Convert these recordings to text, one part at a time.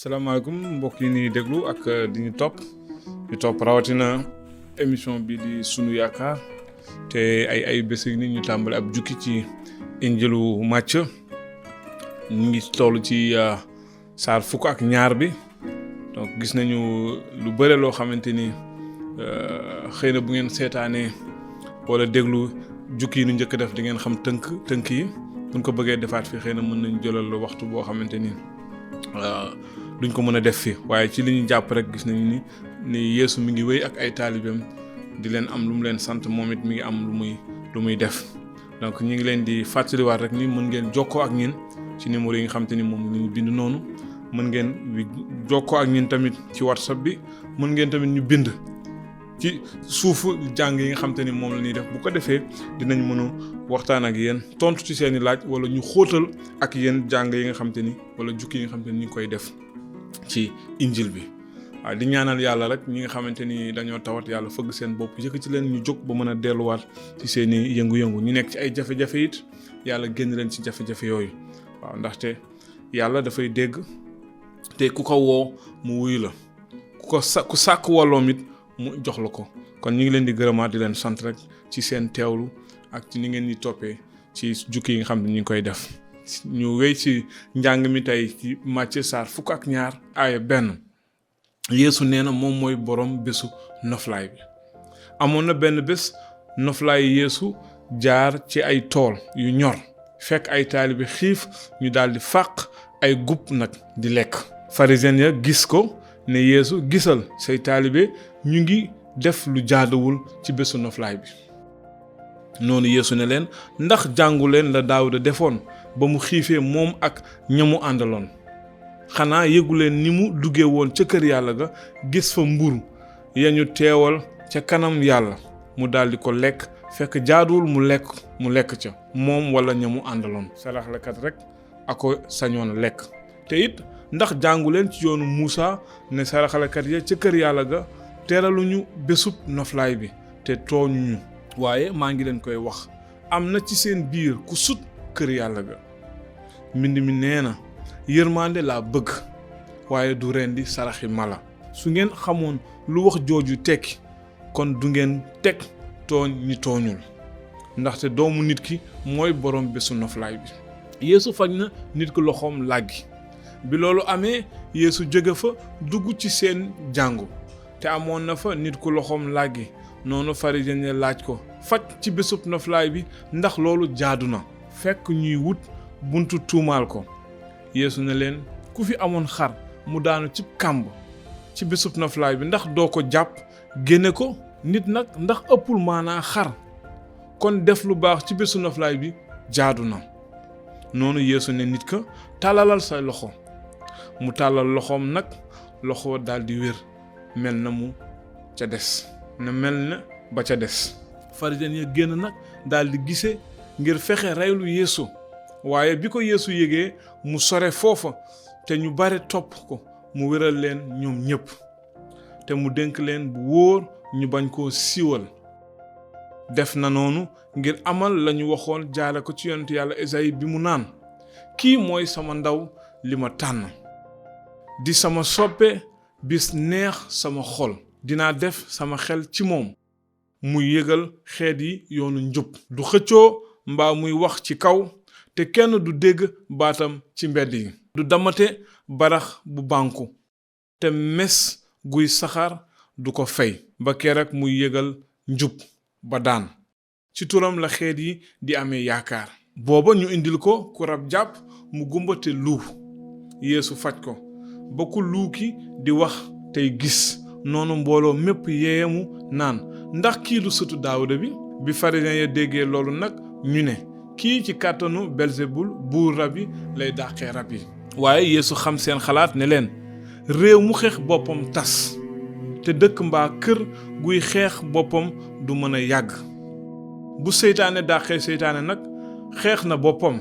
salaamaaleykum mbokk yi ñuy déglu ak di ñu topp rawatina émission bi di sunu yaakaar te ay bés yi ni ñu tàmbali ab jukki ci injilu Màcc ñu ngi toll ci saar fukk ak ñaar bi donc gis nañu lu bëre loo xamante ni xëy na bu ngeen seetaanee wala déglu jukki yi nu njëkk def di ngeen xam tënk yi buñ ko bëggee defaat fi xëy na mën nañ jëlal waxtu boo xamante ni duñ ko mën a def fi waaye ci li ñu jàpp rek gis nañu ni Yeesu mi ngi wéy ak ay taalibeem di leen am lu mu leen sant moom it mi ngi am lu muy def donc ñu ngi leen di fàttaliwaat rek ni mën ngeen jokkoo ak ñin ci numéro yi nga xam te ni moom la ñu bind noonu mën ngeen jokkoo ak ñin tamit ci WhatsApp bi mën ngeen tamit ñu bind ci suufu jàng yi nga xam te ni moom la ñuy def bu ko defee dinañ mën a waxtaan ak yéen tontu ci seeni laaj wala ñu xóotal ak yéen jàng yi nga xam te ni wala jukki yi nga xam te ni ñu ngi koy def ci injil bi waaw di ñaanal yàlla rek ñi nga xamante ni dañoo tawat yàlla fëgg seen bopp yëkkati leen ñu jóg ba mën a delluwaat ci seeni yëngu-yëngu ñu nekk ci ay jafe-jafe it yàlla génn leen ci jafe-jafe yooyu waaw ndaxte yàlla dafay dégg te ku ko woo mu wuyu la ku sàkk walloom it mu jox la ko kon ñu ngi leen di gërëmaat di leen sant rek ci seen teewlu ak ci ni ngeen di toppee ci jukki yi nga xam ne ñu ngi koy def ñu wéy ci njàng mi tey ci Màcc saar fukk ak ñaar aaya 1 Yeesu nee na moom mooy borom bésu noflaay bi amoon na benn bés noflaay Yeesu jaar ci ay tool yu ñor fekk ay taalibe xiif ñu daldi fàq ay gub nag di lekk pharisien ya gis ko ne Yeesu gisal say taalibe ñu ngi def lu jaaduwul ci bésu noflaay bi noonu Yeesu ne leen ndax jàngu leen la Daawuda defoon ba mu xiifee moom ak ñamu àndaloon xanaa yëgu leen ni mu duggee woon ca kër yàlla ga gis fa mburu ya ñu teewal ca kanam yàlla mu daldi ko lekk fekk jaaduwul mu lekk ca moom wala ñamu àndaloon saraxlekat rek ako sañoon lekk te it ndax jàngu leen ci yoonu Muusa ne saraxalekat ya ca kër yàlla ga teraluñu bésub noflaay bi te tooñuñu waaye maa ngi leen koy wax am na ci seen biir ku sut kër yàlla ga mbind mi nee na yërmande laa bëgg waaye du rendi saraxi mala su ngeen xamoon lu wax jooju tekki kon du ngeen teg tooñ ñi tooñul ndaxte doomu nit ki mooy borom bésu noflaay bi Yeesu faj na nit ki loxoom làggi bi loolu amee Yeesu jóge fa dugg ci seen jàngu te amoon na fa nit ku loxoom làggi noonu pharisien ya laaj ko faj ci bésub noflaay bi ndax loolu jaadu na fekk ñuy wut buntu tuumaal ko Yeesu ne leen ku fi amoon xar mu daanu ci kàmb ci bésub noflaay bi ndax doo ko jàpp génne ko nit nag ndax ëppul maanaa xar kon def lu baax ci bésu noflaay bi jaadu na noonu Yeesu ne nit ka tàllalal say loxo mu tàllal loxoom nag loxo daldi wér mel na mu ca des na mel na ba ca des pharisien ya génn nag daldi gise ngir fexe reylu Yeesu waaye bi ko Yeesu yégee mu sore foofa te ñu bare topp ko mu wéral leen ñoom ñépp te mu dénk leen bu wóor ñu bañ koo siiwal def na noonu ngir amal lañu waxoon jaare ko ci yonent yàlla Esayi bi mu naan kii mooy sama ndaw li ma tànn di sama soppe bis neex sama xol dinaa def sama xel ci moom muy yëgal xeet yi yoonu njub du xëccoo mbaa muy wax ci kaw te kenn du dégg baatam ci mbedd yi du damate barax bu bànku te mes guy saxaar du ko fey ba keroog muy yëgal njub ba daan ci turam la xeet yi di amee yaakaar booba ñu indil ko ku rab jàpp mu gumba te luu Yeesu faj ko ba ku luu ki di wax tey gis noonu mbooloo mépp yeemu naan ndax kii du sëtu Daawuda bi pharisien ya déggee loolu nag ñu ne kii ci kàttanu Belzebul buur rab yi lay dàqee rab yi waaye Yeesu xam seen xalaat ne leen réew mu xeex boppam tas te dëkk mbaa kër guy xeex boppam du mën a yàgg bu seytaane dàqee seytaane nag xeex na boppam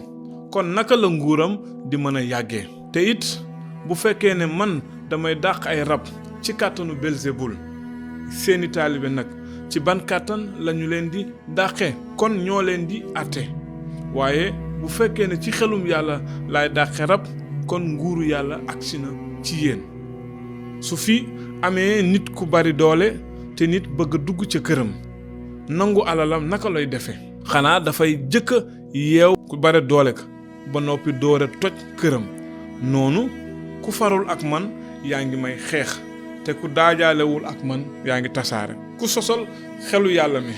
kon naka la nguuram di mën a yàggee te it bu fekkee ne man damay dàq ay rab ci kàttanu Belzebul seeni taalibe nag ci ban kàttan lañu leen di dàqee kon ñoo leen di àtte waaye bu fekkee ne ci xelum yàlla laay dàqe rab kon nguuru yàlla agsi na ci yéen. su fi amee nit ku bari doole te nit bëgg dugg ca këram nangu alalam naka lay defee. xanaa dafay jëkk yeew ku bari doole ka ba noppi doore toj këram. noonu ku farul ak man yaa ngi may xeex te ku daajaalewul ak man yaa ngi tasaare. ku sosal xelu yàlla mi.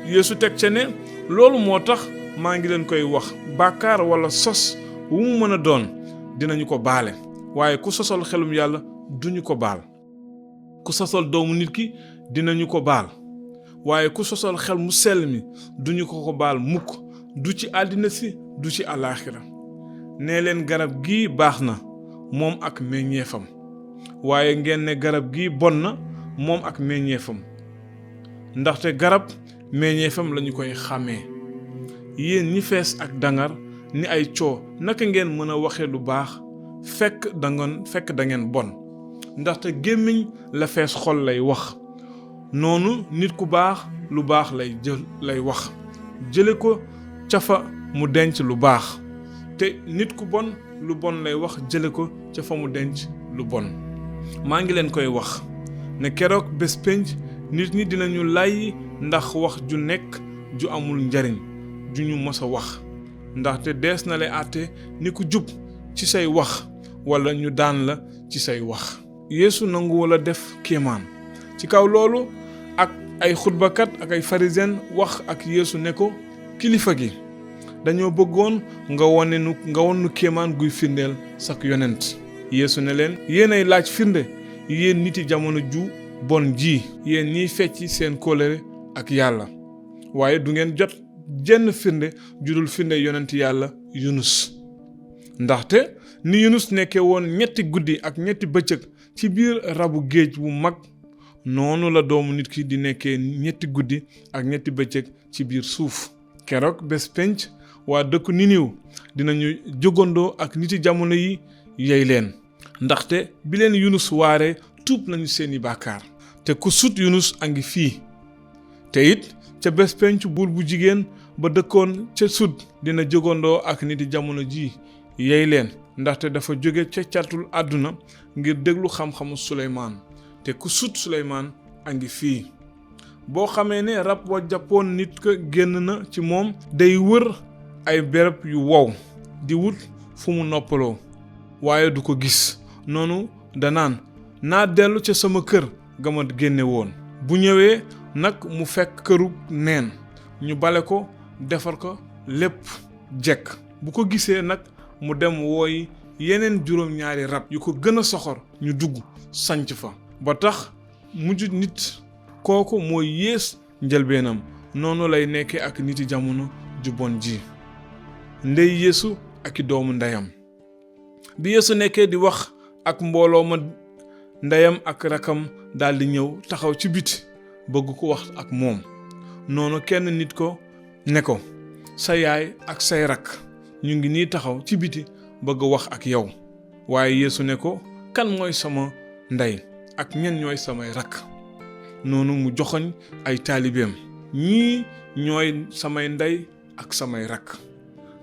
Yeesu teg ca ne loolu moo tax maa ngi leen koy wax bàkkaar wala sos wu mu mën a doon dinañu ko baale waaye ku sosal xelum yàlla duñu ko baal. ku sosal doomu nit ki dinañu ko baal waaye ku sosal xel mu sell mi duñu ko baal mukk, du ci àddina si du ci àllaaxira. nee leen garab gii baax na moom ak meññeefam waaye ngeen ne garab gii bon na moom ak meññeefam, ndaxte garab meññeefam lañu koy xàmmee. yéen ñi fees ak dangar ni ay coo naka ngeen mën a waxe lu baax fekk da ngeen bon, ndaxte gémmiñ la fees xol lay wax. noonu nit ku baax lu baax lay wax jële ko ca fa mu denc lu baax, te nit ku bon lu bon lay wax jële ko ca fa mu denc lu bon. maa ngi leen koy wax ne keroog bés pénc nit ñi dinañu lay ndax wax ju nekk ju amul njariñ ju ñu mës a wax, ndaxte dees na lay àtte ni ku jub ci say wax wala ñu daan la ci say wax. Yeesu nangu wala def kéemaan. ci kaw loolu ak ay xutbakat ak ay pharisien wax ak Yeesu ne ko, kilifa gi dañoo bëggoon nga won nu kéemaan guy firndeel sak yonent. Yeesu ne leen, yéenay laaj firnde yéen niti jamono ju bon ji, yéen ñiy fecci seen kóllëre ak yàlla, waaye du ngeen jot jenn firnde judul firnde yonent yàlla Yunus. ndaxte ni Yunus nekke woon 3 guddi ak 3 bëccëg ci biir rabu géej wu mag, noonu la doomu nit ki di nekkee 3 guddi ak 3 bëccëg ci biir suuf. keroog bés penc waa dëkku Niniw dinañu jógandoo ak niti jamono yi yey leen, ndaxte bi leen Yunus waare tuub nañu seeni bàkkaar, te ku sut Yunus a ngi fii. te it ca bés penc buur bu jigéen ba dëkkoon ca sud dina jógandoo ak niti jamono ji yey leen, ndaxte dafa jóge ca catul àdduna ngir déglu xam-xamu Suleymaan, te ku sut Suleymaan a ngi fii. boo xamee ne rab wa jàppoon nit ka génn na ci moom, day wër ay béréb yu wow di wut fu mu noppaloo waaye du ko gis. noonu danaan, naa dellu ca sama kër ga ma génne woon. bu ñëwee nag mu fekk këru neen, ñu bale ko defar ko lépp jekk. bu ko gisee nag mu dem wooyi yeneen 2 rab yu ko gën a soxor ñu dugg sanc fa. ba tax mujj nit kooku mooy yées njëlbeenam. noonu lay nekkee ak niti jamono ju bon ji. ndey Yeesu ak i doomu ndeyam. bi Yeesu nekkee di wax ak mbooloo ma, ndeyam ak rakam daldi ñëw taxaw ci biti bëgg ko wax ak moom. noonu kenn nit ko ne ko, sa yaay ak say rak ñu ngi nii taxaw ci biti bëgg wax ak yow. waaye Yeesu ne ko, kan mooy sama ndey ak ñen ñooy samay rak? noonu mu joxoñ ay taalibeem, ñii ñooy samay ndey ak samay rak,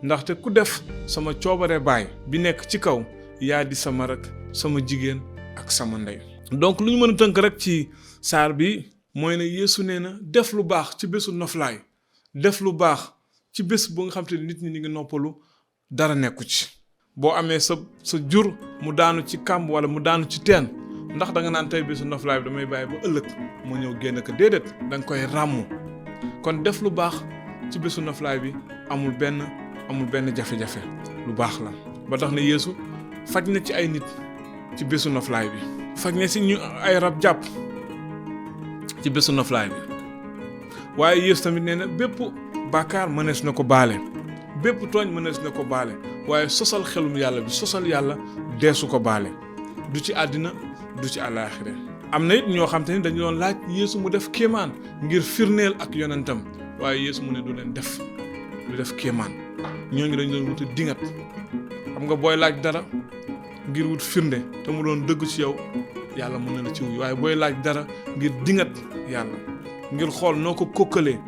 ndaxte ku def sama coobare baay bi nekk ci kaw yaa di sama rak, sama jigéen ak sama ndey. donc lu ñu mën a tënk rek ci saar bi mooy ne Yeesu nee na def lu baax ci bésu noflaay, def lu baax ci bés bu nga xam te nit ñi ngi noppalu, dara nekku ci. boo amee sa jur mu daanu ci kàmb wala mu daanu ci teen, ndax da nga naan tey bésu noflaay bi damay bàyyi ba ëllëg mu ñëw génn ko? déedéet, da nga koy ràmm. kon def lu baax ci bésu noflaay bi amul benn jafe-jafe, lu baax la. ba tax ne Yeesu faj na ci ay nit ci bésu noflaay bi, faj na si ñu ay rab jàpp ci bésu noflaay bi. waaye Yeesu tamit nee na bépp bàkkaar mënees na ko baale, bépp tooñ mënees na ko baale, waaye sosal xelum yàlla bi, sosal yàlla deesu ko baale, du ci àddina du ci àllaaxira. am na it ñoo xam te ni dañu doon laaj Yeesu mu def kéemaan ngir firneel ak yonentam, waaye Yeesu mu ne du def kéemaan. ñooñu dañu doon wuti dingat. xam nga booy laaj dara ngir wut firnde te mu doon dëgg ci yow, yàlla mën na la ci wuyu. waaye booy laaj dara ngir dingat yàlla, ngir xool noo ko kokkalee,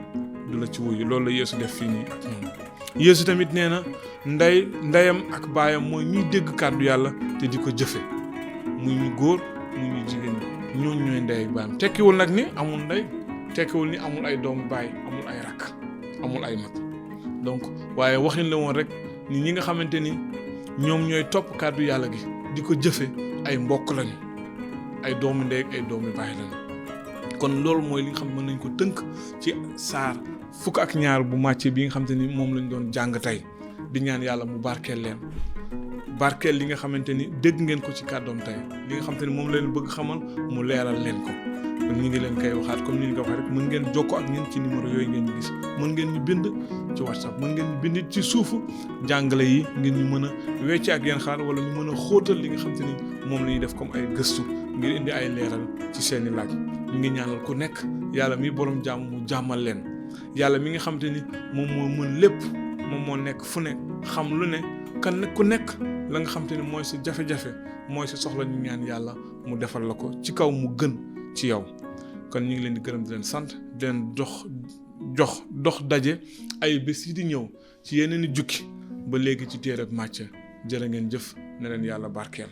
du la ci wuyu. loolu la Yeesu def fii nii ak ñoom. Yeesu tamit nee na ndeyam ak baayam mooy ñuy dégg kàddu yàlla te di ko jëfe muy ñu góor muy ñu jigéen ñi ñooñu ñooy ndey ak baayam tekkiwul nag ni amul ndey tekkiwul ni amul ay doomu baay amul ay rakk amul ay mag donc waaye waxin la woon rek ni ñi nga xamante ni ñoom ñooy topp kàddu yàlla gi di ko jëfe ay mbokk lañu ay doomu ndey ak ay doomu baay lañu kon loolu mooy li nga xam mën nañ ko tënk ci saar fukk ak ñaar bu màcce bi nga xamante ni moom lañ doon jàng tey di ñaan yàlla mu barkeel leen barkeel li nga xamante ni dégg ngeen ko ci kàddoom tey li nga xamante ni moom leen bëgg xamal mu leeral leen ko kon ñu ngi leen koy waxaat comme ni ñu ko waxee rek mën ngeen jokkoo ak ñun ci numéro yooyu ngeen gis mën ngeen ñu bind ci WhatsApp mën ngeen ñu bind ci suufu jàngale yi ngeen ñu mën a wecce ak yéen xaar wala ñu mën a xóotal li nga xamante ni moom la ñuy def comme ay gëstu ngir indi ay leeral ci seeni laaj ñu ngi ñaanal ku nekk yàlla mi borom jàmm mu jàmmal leen yàlla mi nga xamante ni moom moo mën lépp moom moo nekk fu nekk xam lu ne kan ku nekk la nga xamante ni mooy sa jafe-jafe mooy sa soxla ñu ñaan yàlla mu defal la ko ci kaw mu gën ci yow kon ñu ngi leen di gërëm di leen sant di leen dox daje ay bés yi di ñëw ci yeneen i jukki ba léegi ci téereb Màcce jërë ngeen jëf ne leen yàlla barkeel